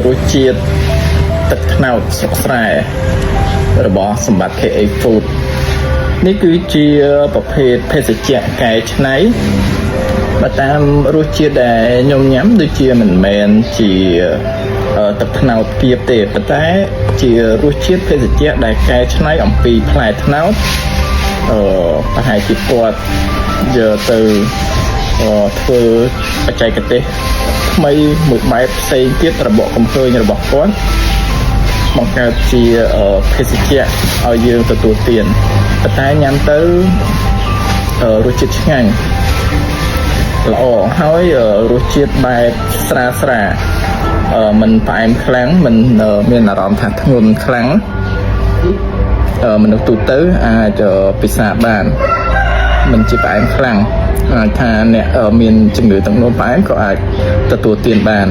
រសជាតិទឹកត្នោតស្រុកស្រែរបស់សម្បត្តិ KA Food នេះគឺជាប្រភេទភេសជ្ជៈកែច្នៃបើតាមរសជាតិដែលខ្ញុំញ៉ាំដូចជាមិនមែនជាទឹកត្នោតគៀបទេប៉ុន្តែជារសជាតិភេសជ្ជៈដែលកែច្នៃអំពីផ្លែត្នោតប្រហែលជាគាត់យកទៅធ្វើបច្ចេកទេសថ្មីមួយបែបផ្សេងទៀតរបស់កំហើញរបស់គាត់បង្កើតជាភេសជ្ជៈឲ្យយើងទទួលទានប៉ុន្តែញ៉ាំទៅរសជាតិឆ្ងាញ់ល្អហើយរសជាតិបែបស្រាលស្រាលមិនផ្អែមខ្លាំងមិនមានអារម្មណ៍ថាធ្ងន់ខ្លាំងមនុស្សទូទៅអាចពិសាបានមិនជាផ្អែមខ្លាំងអាចថាអ្នកមានជំងឺទឹកនោមផ្អែមក៏អាចទទួលទានបាន។